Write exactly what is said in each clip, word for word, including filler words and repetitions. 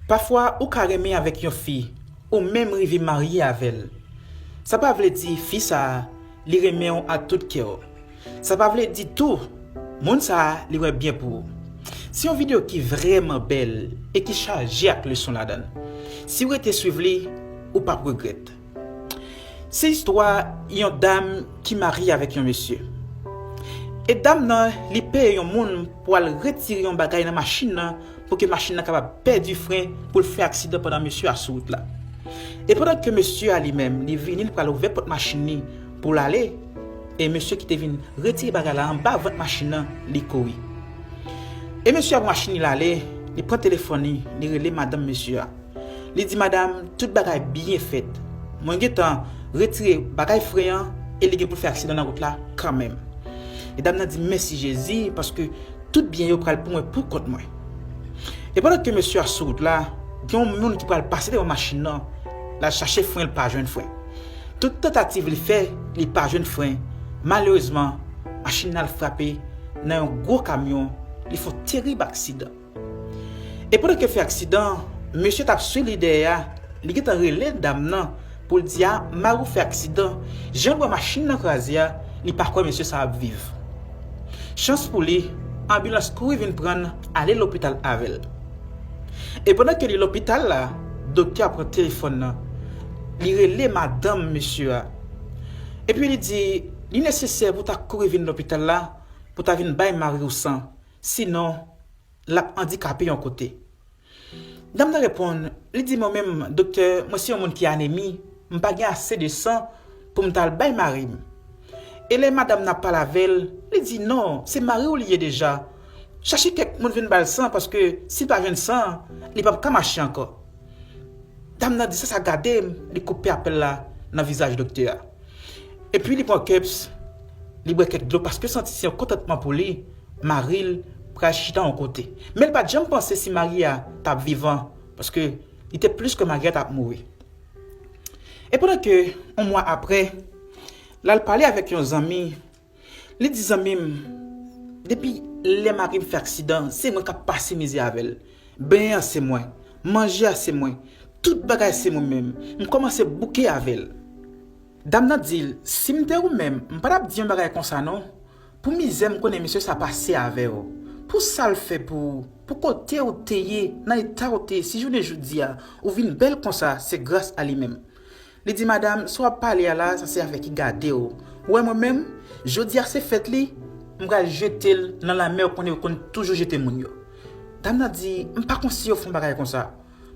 Pafwa ou ka renmen avèk yon fi, ou menm rive marye avè l. Sa pa vle di fi sa a, li renmen w ak tout kè w. Sa pa vle di tou, moun sa a, li wè byen pou ou. Se yon videyo ki vrèman bèl e ki chaje ak leson ladan l. Si w rete swiv li, ou p ap regrèt. Se istwa yon dam ki marye avèk yon mesye. E dam nan, li peye yon moun pou al retire yon bagay nan machin nan pou ke machin nan kapab pèdi fren pou l fè aksidan pandan mesye a sou wout la. E pandan ke mesye a li menm, li vini, li pral ouvè pòt machin li pou l ale, e mesye ki te vin retire bagay la anba vant machin nan, li kouri. E mesye a pran machin li, l ale, li pran telefòn li, li rele madanm mesye a. Li di, "Madam, tout bagay byen fèt. Mwen gentan retire bagay fren an e li gen pou l fè aksidan nan wout la kanmenm." E dam nan di, "Mèsi Jezi, paske tout byen yo pral pou mwen pou kont mwen." E pandan ke mesye a sou wout la, gen yon moun ki pral pase devan machin nan, l al chache fren, l pa jwenn fren. Tout tantativ li fè, li pa jwenn fren. Malerezman, machin nan al frape nan yon gwo kamyon, li fè yon terib aksidan. E pandan ke l fè aksidan, mesye t ap swiv li dèyè a, li gentan rele dam nan pou l di a, "Mari w fè aksidan, jan l wè machin nan kraze a, li pa kwè mesye sa ap viv." Chans pou li, anbilans kouri vin pran l ale lopital avè l. E pandan ke li lopital la, doktè a pran telefòn nan, li rele madanm mesye a. Epi li di, "Li nesesè pou w ta kouri vin lopital la, pou w ta vin bay mari w san. Sinon, l ap andikape yon kote." Dam nan reponn, li di, "Mwen menm, doktè, mwen se yon moun ki anemi, m pa gen ase de san pou m ta al bay mari m." E lè madanm nan ap pale avè l, li di, "Non, se mari w li ye deja. Chache kèk moun vin ba l san, paske si l pa jwenn san, li p ap ka mache ankò." Dam nan di, "Sa, sa gade m," li koupe apèl la nan vizaj doktè a. Epi li pran kèps, li bwè kèk dlo, paske l santi se yon kontantman pou li, mari l pral chita yon kote. Men l pa t janm panse si mari a t ap vivan, paske li te plis kwè mari a t ap mouri. E pandan ke yon mwa apre, l al pale avèk yon zanmi, li di, "Zanmi m, depi lè mari m fè aksidan, se mwen k ap pase mizè avè l. Benyen an se mwen, manje a se mwen, tout bagay se mwen menm. M kòmanse bouke avè l." Dam nan di l, "Si m te ou menm, m pa t ap di yon bagay konsa non. Pou mizè m konnen mesye sa pase avè w, pou sa l fè pou ou, pou kote w te ye, nan eta w te ye, si jounen jodi a, ou vin bèl konsa, se gras a li menm." Li di, "Madanm, sa w ap pale a la, sa se afè ki gade w. Ou wè mwen menm, jodi a se fèt li, m pral jete l nan lanmè w konnen yo konn toujou jete moun yo." Dam nan di, "M pa konn si yo fè yon bagay konsa,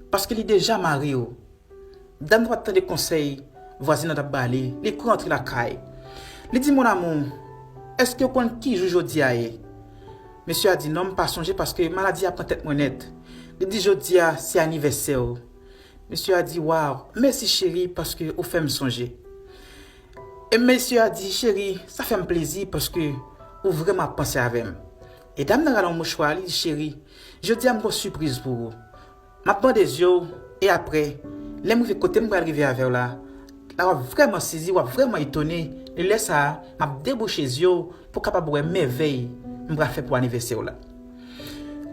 paske li deja mari w." Dam nan pa t tande konsèy vwazen nan t ap ba li, li kouri antre lakay. Li di, "Mon amour, èske w konn ki jou jodi a ye?" Mesye a di, "Non, m pa sonje paske maladi a pran tèt mwen nèt." Li di, "Jodi a se anivèsè w." Mesye a di, "Waw, mèsi cheri paske ou fè m sonje." E mesye a di, "Cheri, sa fè m plezi paske ou vrèman ap panse avè m." E dam nan rale yon mouchwa, li di, "Cheri, jodi a m gon sipriz pou ou. M ap bande zye w, e apre, lè m rive kote m pral rive avè w la, la w ap vrèman sezi, w ap vrèman etone, e lè sa a, m ap debouche zye w pou w kapab wè mèvèy m pral fè pou anivèsè w la."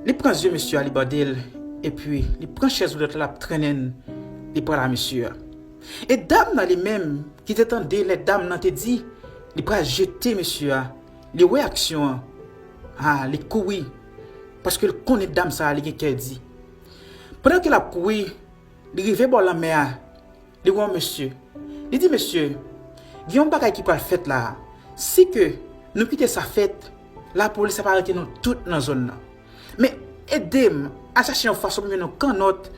Li pran zye mesye a, li bande l, epi li pran chèz woulèt la, l ap trennen l, li pral a mesye a. E dam nan li menm, ki te tande lè dam nan te di li pral jete mesye a, li wè aksyon an, a, li kouri, paske l konnen dam sa a, li gen kè di. Pandan ke l ap kouri, li rive bò lanmè a, li wè yon mesye. Li di, "Mesye, gen yon bagay ki pral fèt la a. Si ke nou kite sa fèt, lapolis ap arete nou tout nan zòn nan. Men ede m al chache yon fason pou m jwenn yon kannòt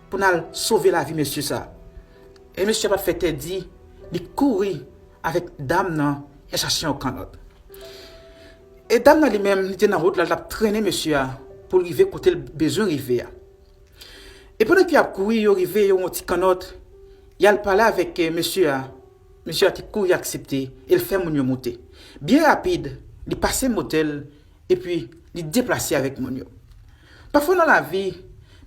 pou n al sove lavi mesye sa a." E mesye a pa t fè tèdi, li kouri avèk dam nan, y al chache yon kannòt. E dam nan li menm, li te nan wout la, l t ap trennen mesye a pou l rive kote l bezwen rive a. E pandan ke y ap kouri, yo rive, yo wè yon ti kannòt, y al pale avèk, eh, mesye a. Mesye a te kouri aksepte, e l fè moun yo monte. Byen rapid, li pase motèl, epi li deplase avèk moun yo. Pafwa nan lavi,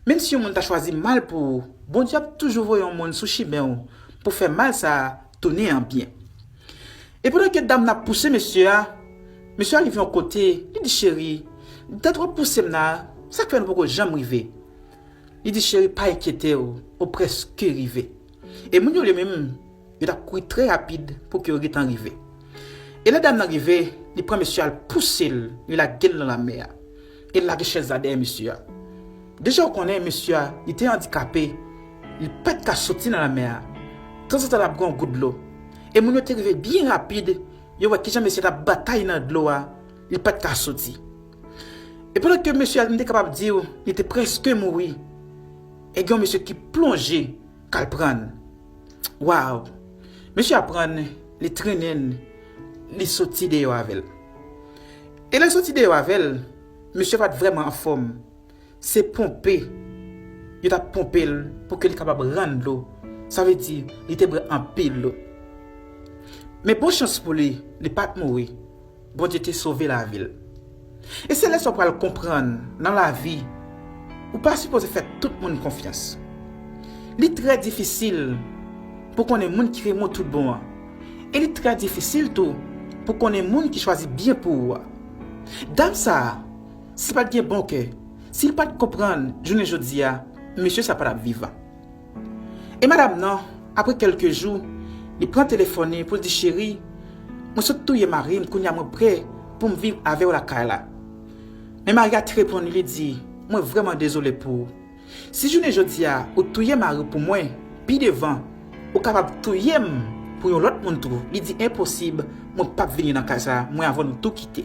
menm si yon moun ta chwazi mal pou ou, Bondye ap toujou voye yon moun sou chimen w pou fè mal sa a tounen an byen. E pandan ke dam nan ap pouse mesye a, mesye a rive yon kote, li di, "Cheri, dat w ap pouse m nan, sa k fè nou poko janm rive?" Li di, "Cheri, pa enkyete w, ou prèske rive." E moun yo, yo menm, yo t ap kouri trè rapid pou ke yo gentan rive. E lè dam nan rive, li pran mesye a, l pouse l, li lage l nan lanmè a. E l lage chèz la dèyè mesye a. Deja, ou konnen, mesye a, li te andikape, li pa t ka soti nan lanmè a. Tanzantan, l ap gen yon gout dlo. E moun yo te rive byen rapid, yo wè kijan mesye a t ap batay nan dlo a, li pa t ka soti. E pandan ke mesye a, m te kapab di w, li te prèske mouri, e gen yon mesye ki plonje k al pran l. Waw! Mesye a pran l, li trennen l, li soti deyò avè l. E lè l soti deyò avè l, mesye a pa t vrèman anfòm. Se ponpe yo t ap ponpe l pou ke li kapab rann dlo. Sa vle di, li te bwè anpil dlo. Men bon chans pou li, li pa t mouri. Bondye te sove lavi l. E se lè sa w pral konprann nan lavi, ou pa sipoze fè tout moun konfyans. Li trè difisil pou konnen moun ki renmen w tout bon an. E li trè difisil tou pou konnen moun ki chwazi byen pou ou a. Dam sa a, si l pa t gen bon kè, si l pa t konprann jounen jodi a, mesye sa pa t ap vivan. E madanm nan, apre kèlke jou, li pran telefòn li pou l di, "Cheri, mwen sot touye mari m, kounye a mwen prè pou m viv avè w lakay la." Men mari a te reponn li, li di, "Mwen vrèman dezole pou ou. Si jounen jodi a ou touye mari w pou mwen, pi devan, ou kapab touye m pou yon lòt moun tou." Li di, "Enposib, mwen p ap vini nan kay sa a, mwen avè w nou tou kite."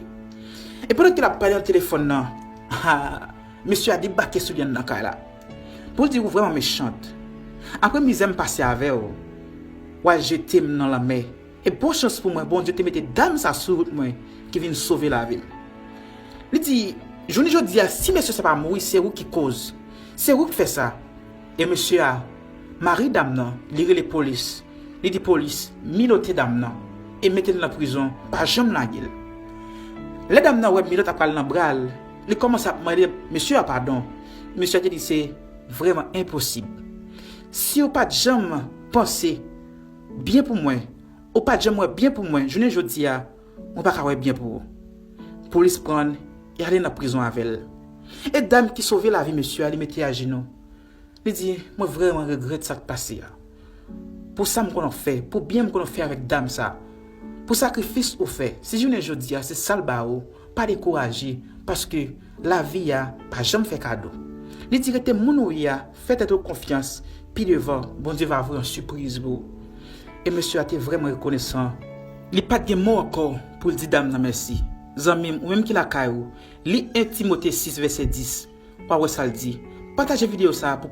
E pandan ke l ap pale nan telefòn nan, mesye a debake sou li anndan kay la. Pou l di, "Ou vrèman mechant. Apre mizè m pase avè w, w al jete m nan lanmè. E bon chans pou mwen, Bondye te mete dam sa sou wout mwen ki vin sove lavi m." Li di, "Jounen jodi a, si mesye sa pa mouri, se ou ki koz. Se ou ki fè sa." E mesye a, mari dam nan, li rele polis. Li di polis, "Minote dam nan e mete l nan prizon, pa janm lage l." Lè dam nan wè minòt ap pral nan bra l, li kòmanse ap mande mesye a padon. Mesye a te di, "Se vrèman enposib. Si w pa t janm panse byen pou mwen, ou pa t janm wè byen pou mwen, jounen jodi a, mwen pa ka wè byen pou ou." Polis pran l e ale nan prizon avè l. E dam ki sove lavi mesye a, li mete ajenou. Li di, "Mwen vrèman regrèt sa k pase a. Pou sa m konn ap fè, pou byen m konn ap fè avèk dam sa, pou sakrifis ou fè, si jounen jodi a se sa l ba ou, pa dekouraje, paske lavi a pa janm fè kado." Li di, "Rete moun ou ye a, fè tèt ou konfyans, pi devan, Bondye va voye yon sipriz pou ou." E mesye a te vrèman rekonesan. Li pa t gen mo ankò pou l di dam nan mèsi. Zanmi m, ou menm ki lakay ou, li en Timote sis vèsè dis. W a wè sa l di. Pataje videyo sa a pou